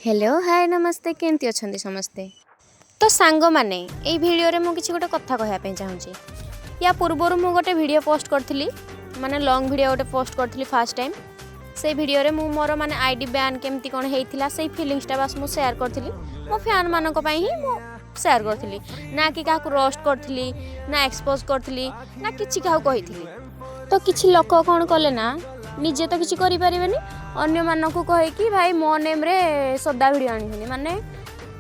Hello, ହାଏ, ନମସ୍ତେ। କେମିତି ଅଛନ୍ତି ସମସ୍ତେ? ତ ସାଙ୍ଗମାନେ, ଏଇ ଭିଡ଼ିଓରେ ମୁଁ କିଛି ଗୋଟେ କଥା କହିବା ପାଇଁ ଚାହୁଁଛି। ୟା ପୂର୍ବରୁ ମୁଁ ଗୋଟେ ଭିଡ଼ିଓ ପୋଷ୍ଟ କରିଥିଲି, ମାନେ ଲଙ୍ଗ୍ ଭିଡ଼ିଓ ଗୋଟେ ପୋଷ୍ଟ କରିଥିଲି ଫାର୍ଷ୍ଟ ଟାଇମ୍। ସେଇ ଭିଡ଼ିଓରେ ମୁଁ ମୋର ମାନେ ଆଇଡ଼ି ବ୍ୟାନ୍ କେମିତି କ'ଣ ହେଇଥିଲା, ସେଇ ଫିଲିଙ୍ଗସଟା ବାସ୍ ମୁଁ ସେୟାର କରିଥିଲି। ମୋ ଫ୍ୟାନ୍ମାନଙ୍କ ପାଇଁ ହିଁ ମୁଁ ସେୟାର କରିଥିଲି, ନା କି କାହାକୁ ରୋଷ୍ଟ କରିଥିଲି, ନା ଏକ୍ସପୋଜ୍ କରିଥିଲି, ନା କିଛି କାହାକୁ କହିଥିଲି। ତ କିଛି ଲୋକ କ'ଣ କଲେ ନା, ନିଜେ ତ କିଛି କରିପାରିବେନି, ଅନ୍ୟମାନଙ୍କୁ କହିକି ଭାଇ ମୋ ନେମ୍ରେ ସଦା ଭିଡ଼ିଓ ଆଣିଛନ୍ତି। ମାନେ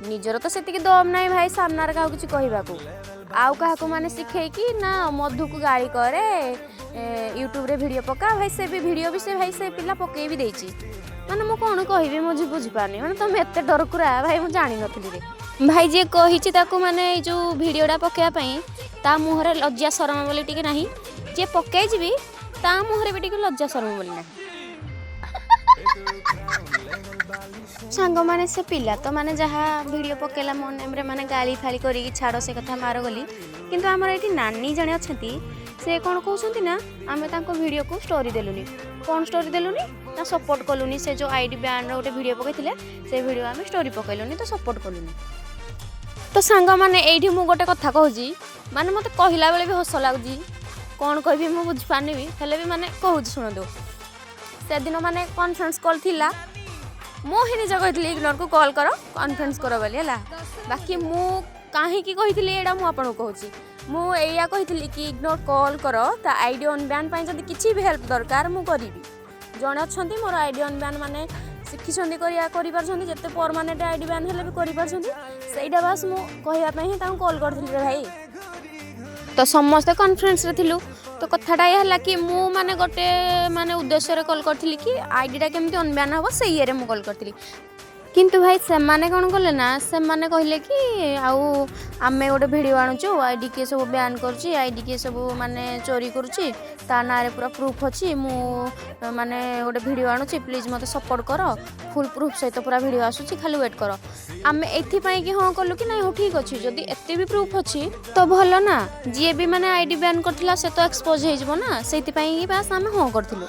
ନିଜର ତ ସେତିକି ଦମ୍ ନାହିଁ ଭାଇ ସାମ୍ନାରେ କାହାକୁ କିଛି କହିବାକୁ, ଆଉ କାହାକୁ ମାନେ ଶିଖେଇକି ନା ମଧୁକୁ ଗାଳି କରେ, ୟୁଟ୍ୟୁବରେ ଭିଡ଼ିଓ ପକା। ଭାଇ, ସେ ବି ଭିଡ଼ିଓ ବି ସେ ଭାଇ ସେ ପିଲା ପକେଇ ବି ଦେଇଛି। ମାନେ ମୁଁ କ'ଣ କହିବି ମୁଁ ବୁଝିପାରୁନି। ମାନେ ତମେ ଏତେ ଡରକୁରା ଭାଇ, ମୁଁ ଜାଣିନଥିଲି ରେ ଭାଇ। ଯିଏ କହିଛି ତାକୁ ମାନେ ଏଇ ଯେଉଁ ଭିଡ଼ିଓଟା ପକେଇବା ପାଇଁ, ତା ମୁହଁରେ ଲଜ୍ଜା ସରମ ବୋଲି ଟିକେ ନାହିଁ। ଯିଏ ପକେଇଛି ବି, ତା ମୁହଁରେ ବି ଟିକେ ଲଜ୍ଜା ସରମ ବୋଲି ନାହିଁ। ସାଙ୍ଗମାନେ, ସେ ପିଲା ତ ମାନେ ଯାହା ଭିଡ଼ିଓ ପକେଇଲା ମୋ ନେମ୍ରେ, ମାନେ ଗାଳି ଫାଳି କରିକି, ଛାଡ଼ ସେ କଥା, ମାର ଗଲି। କିନ୍ତୁ ଆମର ଏଇଠି ନାନୀ ଜଣେ ଅଛନ୍ତି, ସେ କ'ଣ କହୁଛନ୍ତି ନା ଆମେ ତାଙ୍କ ଭିଡ଼ିଓକୁ ଷ୍ଟୋରି ଦେଲୁନି। କ'ଣ ଷ୍ଟୋରି ଦେଲୁନି ନା ସପୋର୍ଟ କଲୁନି। ସେ ଯେଉଁ ଆଇଡ଼ି ବ୍ୟାନ୍ର ଗୋଟେ ଭିଡ଼ିଓ ପକେଇଥିଲେ, ସେ ଭିଡ଼ିଓ ଆମେ ଷ୍ଟୋରି ପକେଇଲୁନି, ତ ସପୋର୍ଟ କଲୁନି। ତ ସାଙ୍ଗମାନେ, ଏଇଠି ମୁଁ ଗୋଟେ କଥା କହୁଛି, ମାନେ ମୋତେ କହିଲା ବେଳେ ବି ହସ ଲାଗୁଛି। କ'ଣ କହିବି ମୁଁ ବୁଝିପାରୁନି ବି, ହେଲେ ବି ମାନେ କହୁଛି, ଶୁଣନ୍ତୁ। ସେଦିନ ମାନେ କନଫରେନ୍ସ କଲ୍ ଥିଲା। ମୁଁ ହିଁ ନିଜେ କହିଥିଲି ଇଗ୍ନୋରକୁ କଲ୍ କର, କନଫରେନ୍ସ କର ବୋଲି, ହେଲା। ବାକି ମୁଁ କାହିଁକି କହିଥିଲି, ଏଇଟା ମୁଁ ଆପଣଙ୍କୁ କହୁଛି। ମୁଁ ଏଇଆ କହିଥିଲି କି ଇଗ୍ନୋର କଲ୍ କର, ତା ଆଇଡ଼ି ଅନବ୍ୟାନ୍ ପାଇଁ ଯଦି କିଛି ବି ହେଲ୍ପ ଦରକାର ମୁଁ କରିବି। ଜଣେ ଅଛନ୍ତି ମୋର ଆଇଡ଼ି ଅନବ୍ୟାନ୍ ମାନେ ଶିଖିଛନ୍ତି କରିବା, କରିପାରୁଛନ୍ତି। ଯେତେ ପରମାନେଣ୍ଟ ଆଇଡ଼ି ବ୍ୟାନ୍ ହେଲେ ବି କରିପାରୁଛନ୍ତି। ସେଇଟା ବାସ୍ ମୁଁ କହିବା ପାଇଁ ହିଁ ତାଙ୍କୁ କଲ୍ କରିଥିଲି ରେ ଭାଇ। ତ ସମସ୍ତେ କନଫରେନ୍ସରେ ଥିଲୁ। ତ କଥାଟା ଏଇଆ ହେଲା କି ମୁଁ ମାନେ ଗୋଟେ ମାନେ ଉଦ୍ଦେଶ୍ୟରେ କଲ୍ କରିଥିଲି କି ଆଇଡ଼ିଟା କେମିତି ଅନବ୍ୟାନ୍ ହେବ, ସେଇ ଇଏରେ ମୁଁ କଲ୍ କରିଥିଲି। କିନ୍ତୁ ଭାଇ, ସେମାନେ କ'ଣ କଲେ ନା, ସେମାନେ କହିଲେ କି ଆଉ ଆମେ ଗୋଟେ ଭିଡ଼ିଓ ଆଣୁଛୁ, ଆଇଡ଼ି କିଏ ସବୁ ବ୍ୟାନ୍ କରୁଛି, ଆଇଡ଼ି କିଏ ସବୁ ମାନେ ଚୋରି କରୁଛି, ତା ନାଁରେ ପୁରା ପ୍ରୁଫ୍ ଅଛି, ମୁଁ ମାନେ ଗୋଟେ ଭିଡ଼ିଓ ଆଣୁଛି, ପ୍ଲିଜ୍ ମୋତେ ସପୋର୍ଟ କର, ଫୁଲ୍ ପ୍ରୁଫ୍ ସହିତ ପୁରା ଭିଡ଼ିଓ ଆସୁଛି, ଖାଲି ୱେଟ୍ କର। ଆମେ ଏଥିପାଇଁ କି ହଁ କଲୁ କି ନାଇଁ, ହଉ ଠିକ୍ ଅଛି, ଯଦି ଏତେ ବି ପ୍ରୁଫ୍ ଅଛି ତ ଭଲ ନା। ଯିଏ ବି ମାନେ ଆଇଡ଼ି ବ୍ୟାନ୍ କରିଥିଲା, ସେ ତ ଏକ୍ସପୋଜ୍ ହେଇଯିବ ନା, ସେଇଥିପାଇଁ କି ବାସ୍ ଆମେ ହଁ କରିଥିଲୁ।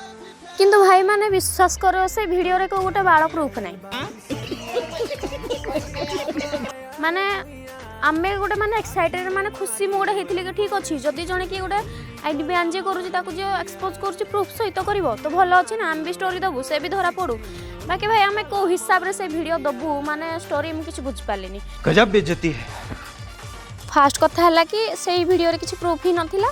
କିନ୍ତୁ ଭାଇମାନେ, ବିଶ୍ୱାସ କର, ସେ ଭିଡ଼ିଓରେ କେଉଁ ଗୋଟେ ବାଳ ପ୍ରୁଫ୍ ନାହିଁ। ମାନେ ଆମେ ଗୋଟେ ମାନେ ଏକ୍ସାଇଟେଡ୍, ମାନେ ଖୁସି ମୁଁ ଗୋଟେ ହେଇଥିଲି କି ଠିକ୍ ଅଛି, ଯଦି ଜଣେ କିଏ ଗୋଟେ ଆଇଡି ବ୍ୟାନ୍ ଯିଏ କରୁଛି, ତାକୁ ଯିଏ ଏକ୍ସପୋଜ୍ କରୁଛି, ପ୍ରୁଫ୍ ସହିତ କରିବ ତ ଭଲ ଅଛି ନା, ଆମେ ବି ଷ୍ଟୋରି ଦେବୁ, ସେ ବି ଧରା ପଡ଼ୁ। ବାକି ଭାଇ, ଆମେ କେଉଁ ହିସାବରେ ସେ ଭିଡ଼ିଓ ଦେବୁ, ମାନେ ଷ୍ଟୋରି, ମୁଁ କିଛି ବୁଝିପାରିଲିନି। गजब बेइज्जती है। ଫାର୍ଷ୍ଟ କଥା ହେଲା କି ସେଇ ଭିଡ଼ିଓରେ କିଛି ପ୍ରୁଫ୍ ହିଁ ନଥିଲା।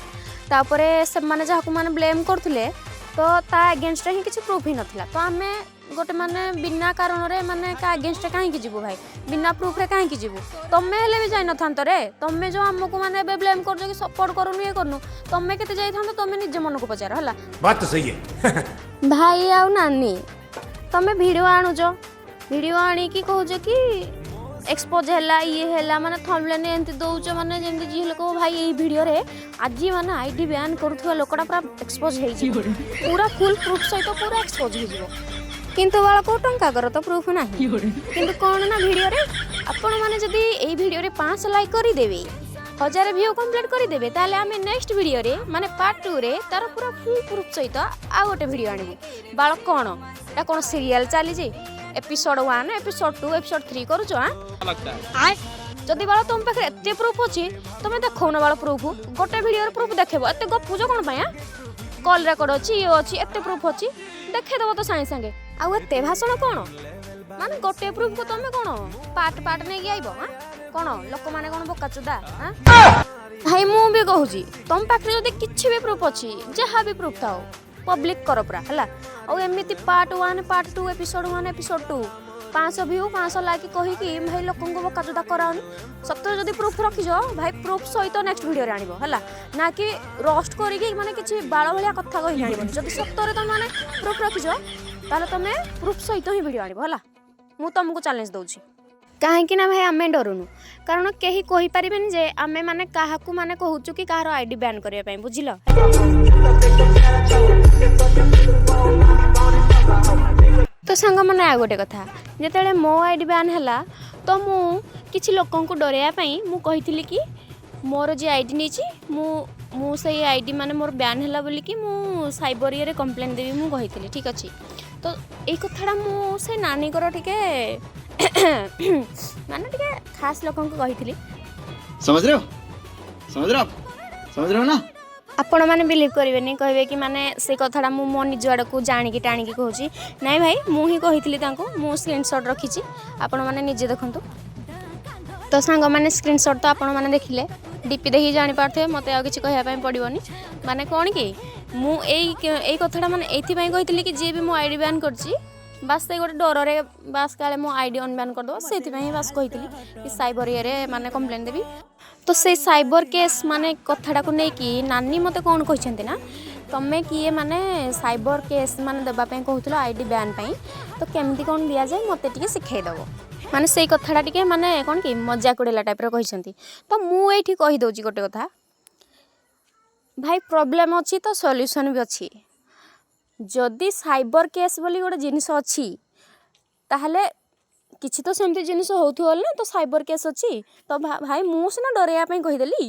ତାପରେ ସେମାନେ ଯାହାକୁ ମାନେ ବ୍ଲେମ୍ କରୁଥିଲେ, ତ ତା ଏଗେନଷ୍ଟରେ ହିଁ କିଛି ପ୍ରୁଫ୍ ହିଁ ନଥିଲା। ତ ଆମେ ଗୋଟେ ମାନେ ବିନା କାରଣରେ ମାନେ କାହା ଏଗେନଷ୍ଟରେ କାହିଁକି ଯିବୁ ଭାଇ? ବିନା ପ୍ରୁଫ୍ରେ କାହିଁକି ଯିବୁ? ତମେ ହେଲେ ବି ଯାଇନଥାନ୍ତ ରେ। ତମେ ଯେଉଁ ଆମକୁ ମାନେ ଏବେ ବ୍ଲେମ୍ କରୁଛ କି ସପୋର୍ଟ କରୁନୁ, ଇଏ କରୁନୁ, ତମେ କେତେ ଯାଇଥାନ୍ତ? ତମେ ନିଜେ ମନକୁ ପଚାର, ହେଲା। बात तो सही है। ଭାଇ ଆଉ ନାନୀ, ତମେ ଭିଡ଼ିଓ ଆଣୁଛ, ଭିଡ଼ିଓ ଆଣିକି କହୁଛ କି ଏକ୍ସପୋଜ୍ ହେଲା, ଇଏ ହେଲା, ମାନେ ଥମ୍ବନେଲ୍ ଏମିତି ଦେଉଛ, ମାନେ ଯେମିତି ଯିଏ ହେଲେ କହିବ ଭାଇ, ଏଇ ଭିଡ଼ିଓରେ ଆଜି ମାନେ ଆଇଡି ବ୍ୟାନ୍ କରୁଥିବା ଲୋକଟା ପୁରା ଏକ୍ସପୋଜ୍ ହେଇଯିବ, ପୁରା ଫୁଲ୍ ପ୍ରୁଫ୍ ସହିତ ପୁରା ଏକ୍ସପୋଜ୍ ହେଇଯିବ। କିନ୍ତୁ ବାଳ କେଉଁ ଟଙ୍କାକର ତ ପ୍ରୁଫ୍ ନାହିଁ। କିନ୍ତୁ କ'ଣ ନା ଭିଡ଼ିଓରେ ଆପଣମାନେ ଯଦି ଏଇ ଭିଡ଼ିଓରେ 500 ଲାଇକ୍ କରିଦେବେ, 1000 ଭିଉ କମ୍ପ୍ଲିଟ୍ କରିଦେବେ, ତାହେଲେ ଆମେ ନେକ୍ସଟ ଭିଡ଼ିଓରେ ମାନେ ପାର୍ଟ 2ରେ ତାର ପୁରା ଫୁଲ୍ ପ୍ରୁଫ୍ ସହିତ ଆଉ ଗୋଟେ ଭିଡ଼ିଓ ଆଣିବୁ। ବାଳ କ'ଣ ଏଟା? କ'ଣ ସିରିଆଲ ଚାଲିଛି? ଏପିସୋଡ଼ 1, ଏପିସୋଡ଼ 2, ଏପିସୋଡ଼ 3 କରୁଛ ଆଁ? ଯଦି ବାଳ ତୁମ ପାଖରେ ଏତେ ପ୍ରୁଫ୍ ଅଛି, ତମେ ଦେଖାଉନ ବାଳ ପ୍ରୁଫ୍। ଗୋଟେ ଭିଡ଼ିଓରେ ପ୍ରୁଫ୍ ଦେଖେଇବ, ଏତେ ଗପୁଛ କ'ଣ ପାଇଁ ଆଁ? କଲ୍ ରେକର୍ଡ଼ ଅଛି, ଇଏ ଅଛି, ଏତେ ପ୍ରୁଫ୍ ଅଛି, ଦେଖେଇଦେବ ତ ସାଙ୍ଗେ ସାଙ୍ଗେ। ଆଉ ଏତେ ଭାଷଣ କ'ଣ? ମାନେ ଗୋଟେ ପ୍ରୁଫ୍କୁ ତମେ କ'ଣ ପାର୍ଟ ପାର୍ଟ ନେଇକି ଆଇବ ଆଁ? କ'ଣ ଲୋକମାନେ କ'ଣ ବୋକାଚୁଦା ଆଁ? ଭାଇ, ମୁଁ ବି କହୁଛି, ତମ ପାଖରେ ଯଦି କିଛି ବି ପ୍ରୁଫ୍ ଅଛି, ଯାହା ବି ପ୍ରୁଫ୍ ଥାଉ, ପବ୍ଲିକ୍ କର ପୁରା, ହେଲା। ଆଉ ଏମିତି part 1, part 2, episode 1, episode 2, 500 view, 500 like କହିକି ଭାଇ ଲୋକଙ୍କୁ ବୋକାଚୋଦା କରାଅନି। ସତରେ ଯଦି ପ୍ରୁଫ୍ ରଖିଛ ଭାଇ, ପ୍ରୁଫ୍ ସହିତ ନେକ୍ସଟ ଭିଡ଼ିଓରେ ଆଣିବ, ହେଲା, ନା କି ରୋଷ୍ଟ କରିକି ମାନେ କିଛି ବାଳ ଭଳିଆ କଥା କହିକି ଆଣିବନି। ଯଦି ସତରେ ତମେ ମାନେ ପ୍ରୁଫ୍ ରଖିଛ, ତାହେଲେ ତମେ ପ୍ରୁଫ୍ ସହିତ ହିଁ ଭିଡ଼ିଓ ଆଣିବ, ହେଲା। ମୁଁ ତମକୁ ଚ୍ୟାଲେଞ୍ଜ ଦେଉଛି। କାହିଁକି ନା ଭାଇ, ଆମେ ଡରୁନୁ, କାରଣ କେହି କହିପାରିବେନି ଯେ ଆମେ ମାନେ କାହାକୁ ମାନେ କହୁଛୁ କି କାହାର ଆଇଡି ବ୍ୟାନ୍ କରିବା ପାଇଁ, ବୁଝିଲ? ତ ସାଙ୍ଗମାନେ, ଆଉ ଗୋଟେ କଥା, ଯେତେବେଳେ ମୋ ଆଇଡି ବ୍ୟାନ୍ ହେଲା, ତ ମୁଁ କିଛି ଲୋକଙ୍କୁ ଡରାଇବା ପାଇଁ ମୁଁ କହିଥିଲି କି ମୋର ଯିଏ ଆଇଡି ନେଇଛି, ମୁଁ ସେଇ ଆଇଡି ମାନେ ମୋର ବ୍ୟାନ୍ ହେଲା ବୋଲିକି ମୁଁ ସାଇବର ଇଏରେ କମ୍ପ୍ଲେନ୍ ଦେବି, ମୁଁ କହିଥିଲି, ଠିକ୍ ଅଛି। ତ ଏଇ କଥାଟା ମୁଁ ସେ ନାନୀଙ୍କର ଟିକେ ମାନେ ଟିକେ ଖାସ୍ ଲୋକଙ୍କୁ କହିଥିଲି। समझ रहे हो? समझ रहे हो आप? समझ रहे हो ना? ଆପଣମାନେ ବିଲିଭ୍ କରିବେନି, କହିବେ କି ମାନେ ସେ କଥାଟା ମୁଁ ମୋ ନିଜ ଆଡ଼କୁ ଜାଣିକି ଟାଣିକି କହୁଛି। ନାଇଁ ଭାଇ, ମୁଁ ହିଁ କହିଥିଲି ତାଙ୍କୁ। ମୁଁ ସ୍କ୍ରିନସଟ୍ ରଖିଛି, ଆପଣମାନେ ନିଜେ ଦେଖନ୍ତୁ। ତ ସାଙ୍ଗମାନେ, ସ୍କ୍ରିନସଟ୍ ତ ଆପଣମାନେ ଦେଖିଲେ, ଡିପି ଦେଖିକି ଜାଣିପାରୁଥିବେ, ମୋତେ ଆଉ କିଛି କହିବା ପାଇଁ ପଡ଼ିବନି। ମାନେ କ'ଣ କି, ମୁଁ ଏଇ କଥାଟା ମାନେ ଏଇଥିପାଇଁ କହିଥିଲି କି ଯିଏ ବି ମୋ ଆଇଡ଼ି ବ୍ୟାନ୍ କରିଛି, ବାସ୍ ସେଇ ଗୋଟେ ଡରରେ, ବାସ୍ କାଳେ ମୋ ଆଇଡ଼ି ଅନବ୍ୟାନ୍ କରିଦେବ, ସେଇଥିପାଇଁ ହିଁ ବାସ୍ କହିଥିଲି କି ସାଇବର ଇଏରେ ମାନେ କମ୍ପ୍ଲେନ୍ ଦେବି। ତ ସେଇ ସାଇବର କେସ୍ ମାନେ କଥାଟାକୁ ନେଇକି ନାନୀ ମୋତେ କ'ଣ କହିଛନ୍ତି ନା, ତମେ କିଏ ମାନେ ସାଇବର କେସ୍ ମାନେ ଦେବା ପାଇଁ କହୁଥିଲ ଆଇଡ଼ି ବ୍ୟାନ୍ ପାଇଁ, ତ କେମିତି କ'ଣ ଦିଆଯାଏ ମୋତେ ଟିକେ ଶିଖେଇଦେବ। ମାନେ ସେଇ କଥାଟା ଟିକେ ମାନେ କ'ଣ କି ମଜାକ ଉଡ଼େଇଲା ଟାଇପ୍ର କହିଛନ୍ତି। ତ ମୁଁ ଏଇଠି କହିଦେଉଛି ଗୋଟେ କଥା ଭାଇ, ପ୍ରୋବ୍ଲେମ୍ ଅଛି ତ ସଲ୍ୟୁସନ୍ ବି ଅଛି। ଯଦି ସାଇବର କେସ୍ ବୋଲି ଗୋଟେ ଜିନିଷ ଅଛି, ତାହେଲେ କିଛି ତ ସେମିତି ଜିନିଷ ହେଉଥିବ ନା। ତ ସାଇବର କେସ୍ ଅଛି ତ ଭାଇ, ମୁଁ ସିନା ଡରେଇବା ପାଇଁ କହିଦେଲି,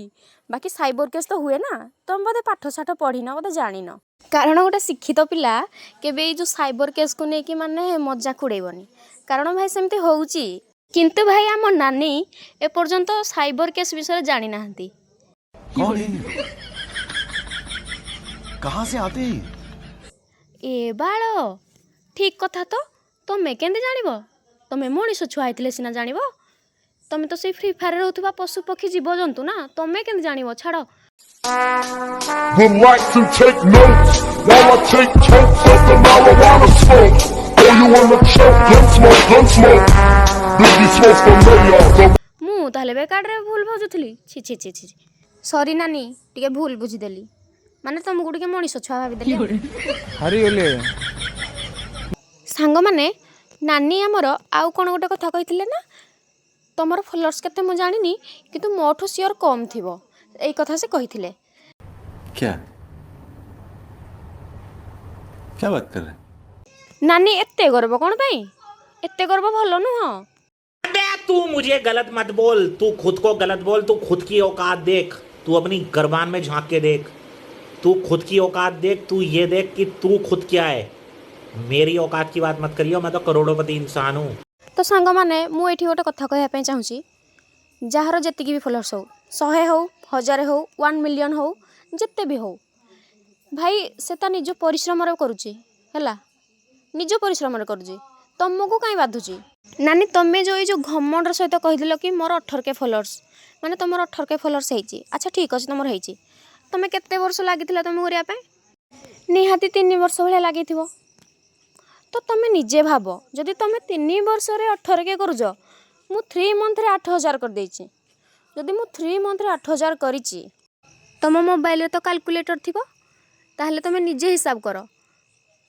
ବାକି ସାଇବର କେସ୍ ତ ହୁଏ ନା। ତମେ ବୋଧେ ପାଠ ସାଠ ପଢ଼ିନ, ବୋଧେ ଜାଣିନ। କାରଣ ଗୋଟେ ଶିକ୍ଷିତ ପିଲା କେବେ ଏଇ ଯେଉଁ ସାଇବର କେସ୍କୁ ନେଇକି ମାନେ ମଜାକ ଉଡ଼େଇବନି, କାରଣ ଭାଇ ସେମିତି ହେଉଛି। କିନ୍ତୁ ଭାଇ, ଆମ ନାନୀ ଏପର୍ଯ୍ୟନ୍ତ ସାଇବର କେସ୍ ବିଷୟରେ ଜାଣିନାହାନ୍ତି। कौन है ये लोग? कहाँ से आते हैं ये? ଏ ବାଳ, ଠିକ୍ କଥା ତ। ତମେ କେମିତି ଜାଣିବ? ତମେ ମଣିଷ ଛୁଆ ହେଇଥିଲେ ସିନା ଜାଣିବ। ତମେ ତ ସେଇ ଫ୍ରି ଫାୟାରରେ ରହୁଥିବା ପଶୁ ପକ୍ଷୀ ଜୀବଜନ୍ତୁ ନା, ତମେ କେମିତି ଜାଣିବ? ଛାଡ଼। Would like to take notes while I take tokes of the marijuana smoke. Oh, you wanna choke? Gun smoke, gun smoke. Biggie Smalls for mayor. The ମୁଁ ତାହେଲେ ବେକାରରେ ଭୁଲ ବୁଝୁଥିଲି। ଛି ଛି ଛି ଛି, ସରି ନାନୀ, ଟିକେ ଭୁଲ ବୁଝିଦେଲି, ମାନେ ତମକୁ ଟିକେ ମଣିଷ ଛୁଆ ଭାବିଦେଲି ଆଉ। ହାରିଗଲେ। ସାଙ୍ଗମାନେ, ନାନୀ ଆମର ଆଉ କ'ଣ ଗୋଟେ କଥା କହିଥିଲେ ନା, ତମର ଫଲୋଅର୍ସ କେତେ ମୁଁ ଜାଣିନି, କିନ୍ତୁ ମୋଠୁ ସିଓର କମ୍ ଥିବ, ଏଇ କଥା ସେ କହିଥିଲେ। क्या क्या बात कर रहे हैं? ନାନୀ, ଏତେ ଗର୍ବ କ'ଣ ପାଇଁ? ଏତେ ଗର୍ବ ଭଲ ନୁହଁ। बे, तू मुझे गलत मत बोल। तू खुद को गलत बोल। तू खुद की औकात देख। तू अपनी गरबान में झांक के देख। तू खुद की औकात देख। तू ये देख कि तू खुद क्या है। मेरी औकात की बात मत करियो, मैं तो करोड़पति इंसान हूँ। ତ ସାଙ୍ଗମାନେ, ମୁଁ ଏଇଠି ଗୋଟେ କଥା କହିବା ପାଇଁ ଚାହୁଁଛି। ଯାହାର ଯେତିକି ବି ଫଲୋଅର୍ସ ହଉ, 100 ହଉ, 1000 ହଉ, 1 ମିଲିୟନ୍ ହଉ, ଯେତେ ବି ହଉ ଭାଇ, ସେ ତା ନିଜ ପରିଶ୍ରମରେ କରୁଛି, ହେଲା? ନିଜ ପରିଶ୍ରମରେ କରୁଛି, ତମକୁ କାହିଁ ବାଧୁଛି? ନାନୀ, ତମେ ଯେଉଁ ଏଇ ଯେଉଁ ଘମଣ୍ଡର ସହିତ କହିଥିଲ କି ମୋର 18 କେ ଫଲୋଅର୍ସ, ମାନେ ତମର 18 କେ ଫଲୋଅର୍ସ ହେଇଛି। ଆଚ୍ଛା, ଠିକ୍ ଅଛି, ତମର ହେଇଛି। ତମେ କେତେ ବର୍ଷ ଲାଗିଥିଲା ତମକୁ କରିବା ପାଇଁ? ନିହାତି 3 ବର୍ଷ ଭଳିଆ ଲାଗିଥିବ। ତ ତମେ ନିଜେ ଭାବ, ଯଦି ତମେ 3 ବର୍ଷରେ 18 କେ କରୁଛ, ମୁଁ 3 ମନ୍ଥରେ 8000 କରିଦେଇଛି। ଯଦି ମୁଁ 3 ମନ୍ଥରେ 8000 କରିଛି, ତମ ମୋବାଇଲରେ ତ କାଲକୁଲେଟର୍ ଥିବ, ତାହେଲେ ତମେ ନିଜେ ହିସାବ କର।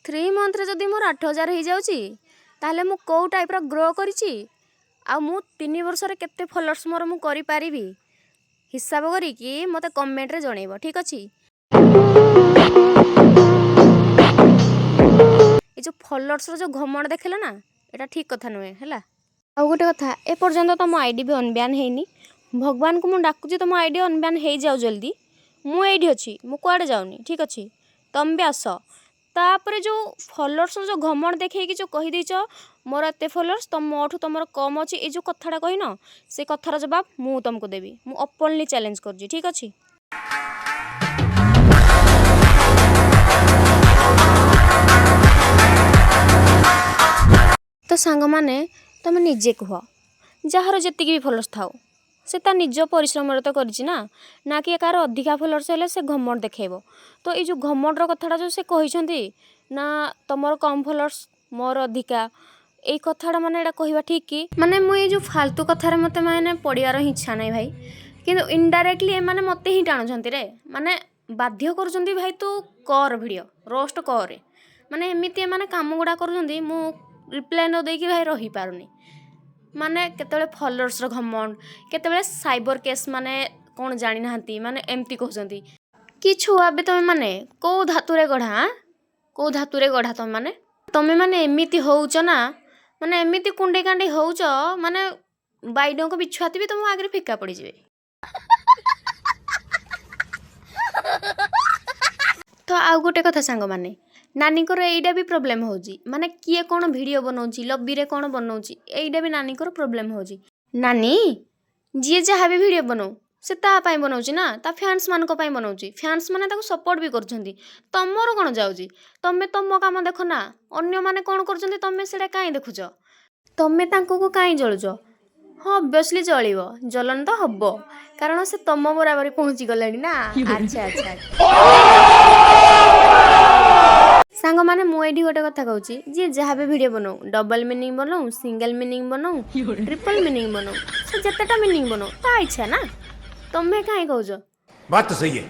3 ମନ୍ଥରେ ଯଦି ମୋର 8000 ହେଇଯାଉଛି, ତାହେଲେ ମୁଁ କେଉଁ ଟାଇପ୍ର ଗ୍ରୋ କରିଛି ଆଉ ମୁଁ 3 ବର୍ଷରେ କେତେ ଫଲୋଅର୍ସ ମୋର ମୁଁ କରିପାରିବି, ହିସାବ କରିକି ମୋତେ କମେଣ୍ଟରେ ଜଣେଇବ, ଠିକ୍ ଅଛି? ଏ ଯେଉଁ ଫଲୋଅର୍ସର ଯେଉଁ ଘମଣ୍ଡ ଦେଖିଲ ନା, ଏଇଟା ଠିକ୍ କଥା ନୁହେଁ, ହେଲା? ଆଉ ଗୋଟେ କଥା, ଏପର୍ଯ୍ୟନ୍ତ ତମ ଆଇଡ଼ି ବି ଅନବ୍ୟାନ୍ ହେଇନି। ଭଗବାନଙ୍କୁ ମୁଁ ଡାକୁଛି, ତମ ଆଇଡ଼ି ଅନବ୍ୟାନ୍ ହେଇଯାଉ ଜଲ୍ଦି। ମୁଁ ଏଇଠି ଅଛି, ମୁଁ କୁଆଡ଼େ ଯାଉନି, ଠିକ୍ ଅଛି? ତମେ ବି ଆସ। ତାପରେ ଯେଉଁ ଫଲୋଅର୍ସର ଯେଉଁ ଘମଣ୍ଡ ଦେଖେଇକି ଯେଉଁ କହିଦେଇଛ ମୋର ଏତେ ଫଲୋଅର୍ସ, ତମ ମୋଠୁ ତମର କମ୍ ଅଛି, ଏଇ ଯେଉଁ କଥାଟା କହିନ, ସେ କଥାର ଜବାବ ମୁଁ ତମକୁ ଦେବି। ମୁଁ ଓପନଲି ଚ୍ୟାଲେଞ୍ଜ କରୁଛି, ଠିକ୍ ଅଛି? ତ ସାଙ୍ଗମାନେ, ତମେ ନିଜେ କୁହ, ଯାହାର ଯେତିକି ବି ଫଲୋଅର୍ସ ଥାଉ, ସେ ତା ନିଜ ପରିଶ୍ରମରେ ତ କରିଛି ନା? ନା କି କାହାର ଅଧିକା ଫଲୋଅର୍ସ ହେଲେ ସେ ଘମଣ୍ଡ ଦେଖେଇବ। ତ ଏଇ ଯେଉଁ ଘମଣ୍ଡର କଥାଟା ଯେଉଁ ସେ କହିଛନ୍ତି ନା, ତମର କମ୍ ଫଲୋଅର୍ସ, ମୋର ଅଧିକା, ଏଇ କଥାଟା ମାନେ ଏଇଟା କହିବା ଠିକ୍ କି? ମାନେ ମୁଁ ଏଇ ଯେଉଁ ଫାଲତୁ କଥାରେ ମୋତେ ମାନେ ପଡ଼ିବାର ହିଁ ଇଚ୍ଛା ନାହିଁ ଭାଇ, କିନ୍ତୁ ଇନଡାଇରେକ୍ଟଲି ଏମାନେ ମୋତେ ହିଁ ଟାଣୁଛନ୍ତି ରେ, ମାନେ ବାଧ୍ୟ କରୁଛନ୍ତି, ଭାଇ ତୁ କର ଭିଡ଼ିଓ, ରୋଷ୍ଟ କରେ। ମାନେ ଏମିତି ଏମାନେ କାମ ଗୁଡ଼ା କରୁଛନ୍ତି, ମୁଁ ରିପ୍ଲାଏ ନ ଦେଇକି ଭାଇ ରହିପାରୁନି। ମାନେ କେତେବେଳେ ଫଲୋଅର୍ସର ଘମଣ୍ଡ, କେତେବେଳେ ସାଇବର କେସ୍, ମାନେ କ'ଣ ଜାଣିନାହାନ୍ତି, ମାନେ ଏମିତି କହୁଛନ୍ତି କି ଛୁଆ ବି ତମେ ମାନେ କେଉଁ ଧାତୁରେ ଗଢ଼ା, ଆଁ? କେଉଁ ଧାତୁରେ ଗଢ଼ା ତମେ ମାନେ? ତମେ ମାନେ ଏମିତି ହଉଛ ନା, ମାନେ ଏମିତି କୁଣ୍ଡେଇ କାଣ୍ଡେଇ ହଉଛ, ମାନେ ବାଇଡଙ୍କ ବିଛୁଆତି ବି ତମ ଆଗରେ ଫିକା ପଡ଼ିଯିବେ। ତ ଆଉ ଗୋଟେ କଥା ସାଙ୍ଗମାନେ, ନାନୀଙ୍କର ଏଇଟା ବି ପ୍ରୋବ୍ଲେମ୍ ହେଉଛି, ମାନେ କିଏ କ'ଣ ଭିଡ଼ିଓ ବନଉଛି, ଲବିରେ କ'ଣ ବନଉଛି, ଏଇଟା ବି ନାନୀଙ୍କର ପ୍ରୋବ୍ଲେମ୍ ହେଉଛି। ନାନୀ, ଯିଏ ଯାହା ବି ଭିଡ଼ିଓ ବନଉ, ସେ ତା ପାଇଁ ବନଉଛି ନା, ତା ଫ୍ୟାନ୍ସ ମାନଙ୍କ ପାଇଁ ବନଉଛି। ଫ୍ୟାନ୍ସ ମାନେ ତାକୁ ସପୋର୍ଟ ବି କରୁଛନ୍ତି। ତମର କ'ଣ ଯାଉଛି? ତମେ ତମ କାମ ଦେଖ ନା। ଅନ୍ୟମାନେ କ'ଣ କରୁଛନ୍ତି, ତମେ ସେଇଟା କାହିଁ ଦେଖୁଛ? ତମେ ତାଙ୍କୁ କାହିଁ ଜଳୁଛ? ହଁ, ଅବଭିୟସଲି ଜଳିବ, ଜଲନ ତ ହବ, କାରଣ ସେ ତମ ବରାବରି ପହଞ୍ଚି ଗଲେଣି ନା। ଆଚ୍ଛା, ସାଙ୍ଗମାନେ, ମୁଁ ଏଇଠି ଗୋଟେ କଥା କହୁଛି। ଯିଏ ଯାହା ବି ଭିଡ଼ିଓ ବନଉ, ଡବଲ ମିନିଂ ବନଉ, ସିଙ୍ଗଲ ମିନିଂ ବନଉ, ଟ୍ରିପଲ ମିନିଂ ବନଉ, ସେ ଯେତେଟା ମିନିଂ ବନଉ, ତା ଇଚ୍ଛା ନା। ତମେ କାହିଁ କହୁଛ? बात तो सही है।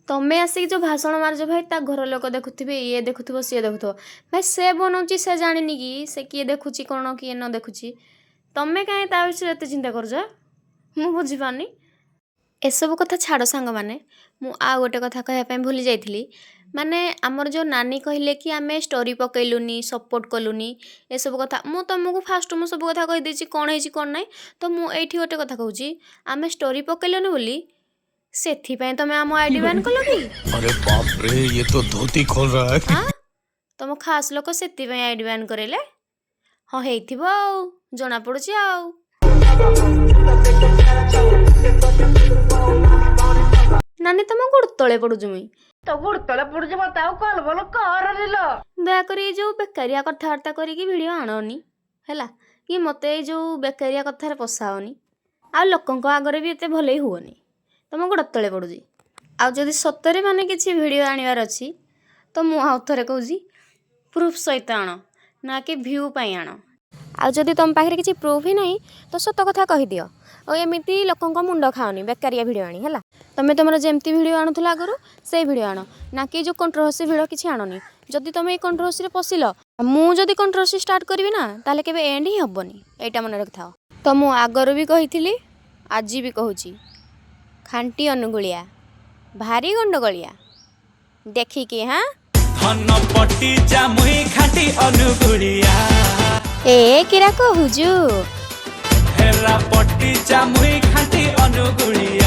ତମେ ଆସିକି ଯେଉଁ ଭାଷଣ ମାରୁଛ ଭାଇ, ତା ଘର ଲୋକ ଦେଖୁଥିବେ, ଇଏ ଦେଖୁଥିବ, ସିଏ ଦେଖୁଥିବ। ଭାଇ, ସେ ବନଉଛି, ସେ ଜାଣିନି କି ସେ କିଏ ଦେଖୁଛି କ'ଣ, କିଏ ନ ଦେଖୁଛି? ତମେ କାହିଁ ତା ବିଷୟରେ ଏତେ ଚିନ୍ତା କରୁଛ, ମୁଁ ବୁଝିପାରୁନି। ଏସବୁ କଥା ଛାଡ଼ ସାଙ୍ଗମାନେ, ମୁଁ ଆଉ ଗୋଟେ କଥା କହିବା ପାଇଁ ଭୁଲି ଯାଇଥିଲି। ମାନେ ଆମର ଯେଉଁ ନାନୀ କହିଲେ କି ଆମେ ଷ୍ଟୋରି ପକେଇଲୁନି, ସପୋର୍ଟ କଲୁନି, ଏସବୁ କଥା ମୁଁ ତୁମକୁ ଫାଷ୍ଟ ମୁଁ ସବୁ କଥା କହିଦେଇଛି, କ'ଣ ହେଇଛି କ'ଣ ନାହିଁ। ତ ମୁଁ ଏଇଠି ଗୋଟେ କଥା କହୁଛି, ଆମେ ଷ୍ଟୋରି ପକେଇଲୁନି ବୋଲି ସେଥିପାଇଁ ତମେ ଆମ ଆଇଡି ବ୍ୟାନ୍ କଲ କି? अरे बाप रे, ये तो धोती खोल रहा है। ଆଁ, ତମ ଖାସ୍ ଲୋକ ସେଥିପାଇଁ ଆଇଡି ବ୍ୟାନ୍ କରେଇଲେ? ହଁ, ହେଇଥିବ ଆଉ, ଜଣାପଡ଼ୁଛି ଆଉ। ନାନୀ, ତମ ଗୋଡ଼ ତଳେ ପଡୁଛି ମୁଇଁ। ତୋ ଗୋଡ଼ ତଳେ ପଡୁଛି, ମତେ ଆଉ କଲ ବଲ କରନି ଲୋ। ଦୟାକରି ଏଇ ଯେଉଁ ବେକାରିଆ କଥାବାର୍ତ୍ତା କରିକି ଭିଡ଼ିଓ ଆଣନି, ହେଲା କି? ମୋତେ ଏଇ ଯେଉଁ ବେକାରିଆ କଥାରେ ପଶାଅନି, ଆଉ ଲୋକଙ୍କ ଆଗରେ ବି ଏତେ ଭଲେଇ ହୁଅନି। ତମ ଗୋଡ଼ ତଳେ ପଡ଼ୁଛି। ଆଉ ଯଦି ସତରେ ମାନେ କିଛି ଭିଡ଼ିଓ ଆଣିବାର ଅଛି, ତ ମୁଁ ଆଉ ଥରେ କହୁଛି, ପ୍ରୁଫ୍ ସହିତ ଆଣ, ନା କି ଭ୍ୟୁ ପାଇଁ ଆଣ। ଆଉ ଯଦି ତୁମ ପାଖରେ କିଛି ପ୍ରୁଫ୍ ହିଁ ନାହିଁ, ତ ସତ କଥା କହିଦିଅ। ଆଉ ଏମିତି ଲୋକଙ୍କ ମୁଣ୍ଡ ଖାଅନି ବେକାରିଆ ଭିଡ଼ିଓ ଆଣି, ହେଲା? ତମେ ତୁମର ଯେମିତି ଭିଡ଼ିଓ ଆଣୁଥିଲ ଆଗରୁ, ସେଇ ଭିଡ଼ିଓ ଆଣ, ନା କି ଯେଉଁ କଣ୍ଟ୍ରୋଭର୍ସି ଭିଡ଼ିଓ କିଛି ଆଣନି। ଯଦି ତୁମେ ଏଇ କଣ୍ଟ୍ରୋଭର୍ସିରେ ପଶିଲ, ମୁଁ ଯଦି କଣ୍ଟ୍ରୋଭର୍ସି ଷ୍ଟାର୍ଟ କରିବି ନା, ତାହେଲେ କେବେ ଏଣ୍ଡ ହିଁ ହେବନି। ଏଇଟା ମନେ ରଖିଥାଅ। ତ ମୁଁ ଆଗରୁ ବି କହିଥିଲି, ଆଜି ବି କହୁଛି, ଖାଣ୍ଟି ଅନୁଗୁଳିଆ ଭାରି ଗଣ୍ଡଗୋଳିଆ, ଦେଖିକି। ହାଁ। ଧନ ପଟି ଜାମୁଇ ଖାଣ୍ଟି ଅନୁଗୁଳିଆ। ଏ କିରା କହୁଛୁ? ହେରା ପଟି ଜାମୁଇ ଖାଣ୍ଟି ଅନୁଗୁଳିଆ।